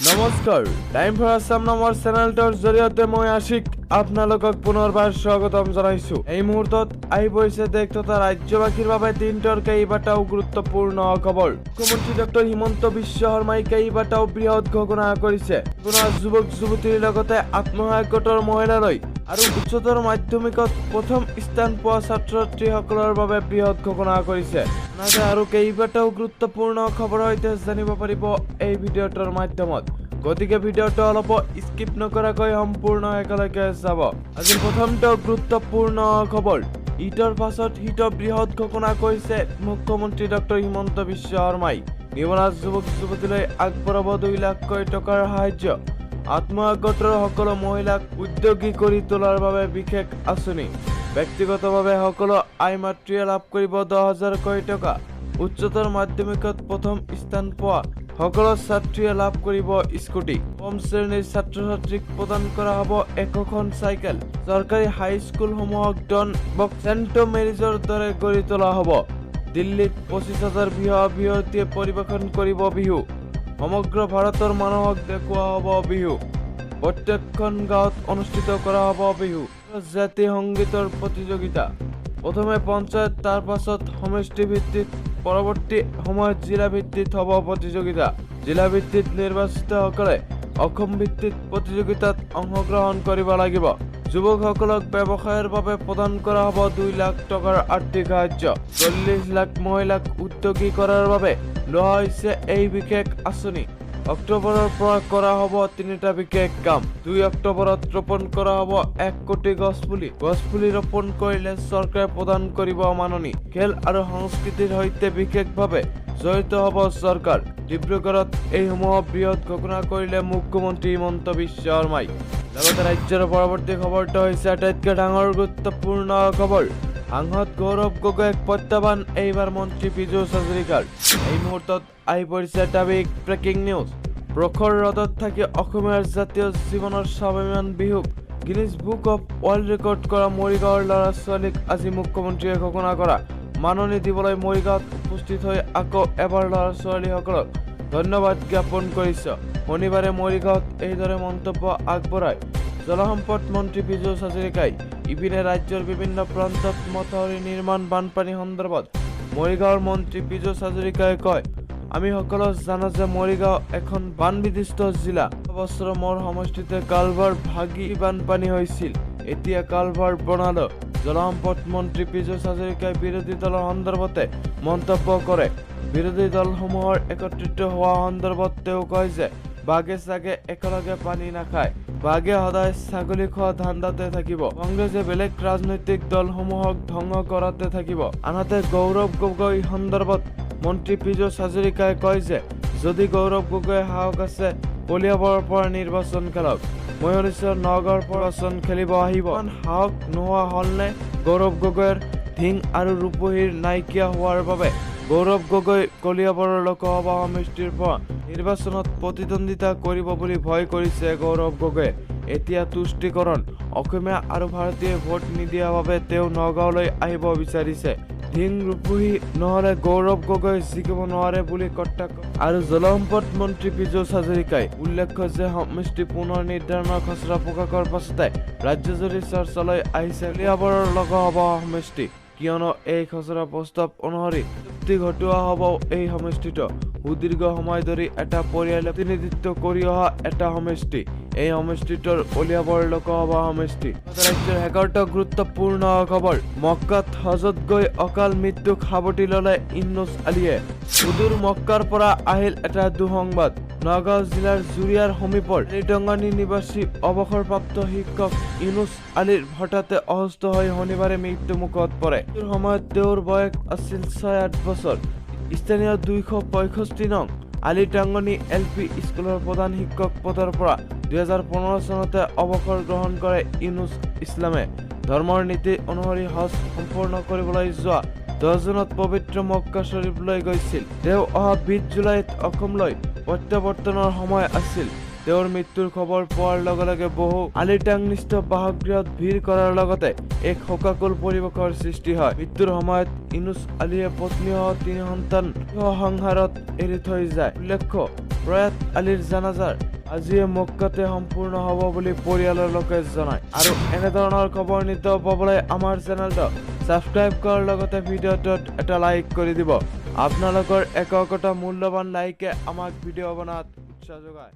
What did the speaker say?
নমস্কাৰ, time for Assam নামৰ চেনেলটোৰ জৰিয়তে মই আশিক আপোনালোকক পুনৰবাৰ স্বাগতম জনাইছো। এই মুহূৰ্তত আহি পৰিছে দেশ তথা ৰাজ্যবাসীৰ বাবে দিনটোৰ কেইবাটাও গুৰুত্বপূৰ্ণ খবৰ। মুখ্যমন্ত্ৰী ডক্টৰ হিমন্ত বিশ্ব শৰ্মাই কেইবাটাও বৃহৎ ঘোষণা কৰিছে। পুনৰ যুৱক যুৱতীৰ লগতে আত্মসহায়ক গোটৰ মহিলালৈ আৰু উচ্চতৰ মাধ্যমিকত প্ৰথম স্থান পোৱা ছাত্ৰ ছাত্ৰীসকলৰ বাবে বৃহৎ ঘোষণা কৰিছে। আৰু কেইবাটাও গুৰুত্বপূৰ্ণ খবৰৰ সৈতে জানিব পাৰিব এই ভিডিঅ'টোৰ মাধ্যমত। গতিকে ভিডিঅ'টো অলপ স্কিপ নকৰাকৈ সম্পূৰ্ণ একেলগে চাব। আজিৰ প্ৰথমটো গুৰুত্বপূৰ্ণ খবৰ, ইটোৰ পাছত সিটো বৃহৎ ঘোষণা কৰিছে মুখ্যমন্ত্ৰী ডক্টৰ হিমন্ত বিশ্ব শৰ্মাই। নিবনুৱা যুৱক যুৱতীলৈ আগবঢ়াব 2 লাখকৈ টকাৰ সাহায্য। আত্মসহায়ক গোটৰ সকলো মহিলাক উদ্যোগী কৰি তোলাৰ বাবে বিশেষ আঁচনি। ব্যক্তিগতভাৱে সকলো আই মাতৃয়ে লাভ কৰিব 10 হাজাৰকৈ টকা। উচ্চতৰ মাধ্যমিকত প্ৰথম স্থান পোৱা সকলো ছাত্ৰীয়ে লাভ কৰিব স্কুটি। কম শ্ৰেণীৰ ছাত্ৰ ছাত্ৰীক প্ৰদান কৰা হ'ব 100খন চাইকেল। চৰকাৰী হাইস্কুলসমূহক ডন বস্ক চেণ্ট মেৰিজৰ দৰে গঢ়ি তোলা হ'ব। দিল্লীত 25 হাজাৰ বিহু বিহুৱতীয়ে পৰিৱেশন কৰিব বিহু। সমগ্ৰ ভাৰতৰ মানুহক দেখুওৱা হ'ব বিহু। প্ৰত্যেকখন গাঁৱত অনুষ্ঠিত কৰা হ'ব বিহু। জাতি সংগীতৰ প্ৰতিযোগিতা প্ৰথমে পঞ্চায়ত, তাৰ পাছত সমষ্টি ভিত্তিত, পৰৱৰ্তী সময়ত জিলা ভিত্তিত হ'ব প্ৰতিযোগিতা। জিলা ভিত্তিত নিৰ্বাচিতসকলে অসম ভিত্তিত প্ৰতিযোগিতাত অংশগ্ৰহণ কৰিব লাগিব। যুৱকসকলক ব্যৱসায়ৰ বাবে প্ৰদান কৰা হ'ব 2 লাখ টকাৰ আৰ্থিক সাহায্য। 40 লাখ মহিলাক উদ্যোগী কৰাৰ বাবে লোৱা হৈছে এই বিশেষ আঁচনি। অক্টোবৰৰ পৰা কৰা হ'ব 3টা বিশেষ কাম। 2 অক্টোবৰত ৰোপণ কৰা হ'ব 1 কোটি গছপুলি। গছপুলি ৰোপণ কৰিলে চৰকাৰে প্ৰদান কৰিব মাননি। খেল আৰু সংস্কৃতিৰ সৈতে বিশেষভাৱে জড়িত হ'ব চৰকাৰ। ডিব্ৰুগড়ত এইসমূহ বৃহৎ ঘোষণা কৰিলে মুখ্যমন্ত্ৰী হিমন্ত বিশ্ব শৰ্মাই। লগতে ৰাজ্যৰ পৰৱৰ্তী খবৰটো হৈছে আটাইতকৈ ডাঙৰ গুৰুত্বপূৰ্ণ খবৰ। সাংসদ গৌৰৱ গগৈক প্ৰত্যাহ্বান এইবাৰ মন্ত্ৰী পীযুষ হাজৰিকাৰ। এই মুহূৰ্তত আহি পৰিছে এটা বিগ ব্ৰেকিং নিউজ। প্ৰখৰ ৰ'দত থাকি অসমীয়াৰ জাতীয় জীৱনৰ স্বাভিমান বিহুক Guinness book of world record কৰা মৰিগাঁৱৰ ল'ৰা ছোৱালীক আজি মুখ্যমন্ত্ৰীয়ে ঘোষণা কৰা মাননি দিবলৈ মৰিগাঁৱত উপস্থিত হৈ আকৌ এবাৰ ল'ৰা ছোৱালীসকলক ধন্যবাদ জ্ঞাপন কৰিছে। শনিবাৰে মৰিগাঁৱত এইদৰে মন্তব্য আগবঢ়ায় জলসম্পদ মন্ত্ৰী পীযুষ হাজৰিকাই। ইপিনে ৰাজ্যৰ বিভিন্ন প্ৰান্তত মথাউৰি নিৰ্মাণ, বানপানী সন্দৰ্ভত মৰিগাঁৱৰ মন্ত্ৰী পীযুষ হাজৰিকাই কয়, আমি সকলো জানো যে মৰিগাঁও এখন বানবিধ্বস্ত জিলা। বছৰ মোৰ সমষ্টিতে কালভাৰ ভাগি বানপানী হৈছিল, এতিয়া কালভাৰ বনালো। জলসম্পদ মন্ত্ৰী পীযুষ হাজৰিকাই বিৰোধী দলৰ সন্দৰ্ভতে মন্তব্য কৰে। বিৰোধী দলসমূহৰ একত্ৰিত হোৱা সন্দৰ্ভত তেওঁ কয় যে বাঘে চাগে একেলগে পানী নাখায়, বাঘে সদায় ছাগলী খোৱা ধান্দাতে থাকিব। কংগ্ৰেছে বেলেগ ৰাজনৈতিক দলসমূহক ধ্বংস কৰাতে থাকিব। আনহাতে গৌৰৱ গগৈ সন্দৰ্ভত মন্ত্ৰী পীযুষ হাজৰিকাই কয় যে যদি গৌৰৱ গগৈৰ সাহস আছে কলিয়াবৰৰ পৰা নিৰ্বাচন খেলক। মই শুনিছো নগাঁৱৰ পৰা নিৰ্বাচন খেলিব আহিব। সাহস নোহোৱা হ'লনে গৌৰৱ গগৈৰ? ধিং আৰু ৰূপহীৰ নাইকিয়া হোৱাৰ বাবে গৌৰৱ গগৈ কলিয়াবৰৰ লোকসভা সমষ্টিৰ পৰা নিৰ্বাচনত প্ৰতিদ্বন্দ্বিতা কৰিব বুলি ভয় কৰিছে গৌৰৱ গগৈয়ে। এতিয়া তুষ্টিকৰণ, অসমীয়া আৰু ভাৰতীয় ভোট নিদিয়াৰ বাবে তেওঁ নগাঁৱলৈ আহিব বিচাৰিছে। ধিং ৰূপহী নহ'লে গৌৰৱ গগৈ জিকিব নোৱাৰে বুলি কটাক্ষ আৰু জলসম্পদ মন্ত্ৰী পীযুষ হাজৰিকাই। উল্লেখ্য যে সমষ্টি পুনৰ নিৰ্ধাৰণৰ খচৰা প্ৰকাশৰ পাছতে ৰাজ্যজুৰি চৰ্চালৈ আহিছে কলিয়াবৰৰ লোকসভা সমষ্টি। কিয়নো এই খচৰা প্ৰস্তাৱ অনুসৰি চুক্তি ঘটোৱা হ'ব এই সমষ্টিটো। সুদীৰ্ঘ সময় ধৰি এটা পৰিয়ালে প্ৰতিনিধিত্ব কৰি অহা এটা সমষ্টি এই সমষ্টিটোৰ কলিয়াবৰ লোকসভা সমষ্টি। ৰাজ্যৰ শেষৰটো গুৰুত্বপূৰ্ণ খবৰ, মক্কাত হজত গৈ অকাল মৃত্যুক সাৱটি ল'লে ইউনুছ আলীয়ে। সুদূৰ মক্কাৰ পৰা আহিল এটা দুঃসংবাদ। নগাঁও জিলাৰ জুৰিয়াৰ সমীপৰ আলিটঙানী নিবাসী অৱসৰপ্ৰাপ্ত শিক্ষক ইউনুছ আলীৰ হঠাতে অসুস্থ হৈ শনিবাৰে মৃত্যুমুখত পৰে। মৃত্যুৰ সময়ত তেওঁৰ বয়স আছিল 6-8 বছৰ। স্থানীয় 265 নং আলিটাঙ্গনী এল পি স্কুলৰ প্ৰধান শিক্ষক পদৰ পৰা 2015 চনতে অৱসৰ গ্ৰহণ কৰে ইউনুছ ইছলামে। ধৰ্মৰ নীতি অনুসৰি হজ সম্পূৰ্ণ কৰিবলৈ যোৱা 10 জুনত পবিত্ৰ মক্কা শ্বৰীফলৈ গৈছিল। তেওঁ অহা 20 জুলাইত অসমলৈ প্ৰত্যাৱৰ্তনৰ সময় আছিল। তেওঁৰ মৃত্যুৰ খবৰ পোৱাৰ লগে লগে বহু আলিটাংনিষ্ঠ বাসগৃহত ভিৰ কৰাৰ লগতে এক শোকাকুল পৰিৱেশৰ সৃষ্টি হয়। মৃত্যুৰ সময়ত ইউনুছ আলীয়ে পত্নীসহ 3 সন্তান সংসাৰত এৰি থৈ যায়। উল্লেখ্য প্ৰয়াত আলীৰ জানাজাৰ আজিয়ে মক্কাতে সম্পূৰ্ণ হ'ব বুলি পৰিয়ালৰ লোকে জনায়। আৰু এনেধৰণৰ খবৰ নিতৌ পাবলৈ আমাৰ চেনেলটো ছাবস্ক্ৰাইব কৰাৰ লগতে ভিডিঅ'টোত এটা লাইক কৰি দিব। আপোনালোকৰ একোটা মূল্যৱান লাইকে আমাক ভিডিঅ' বনাত উৎসাহ যোগায়।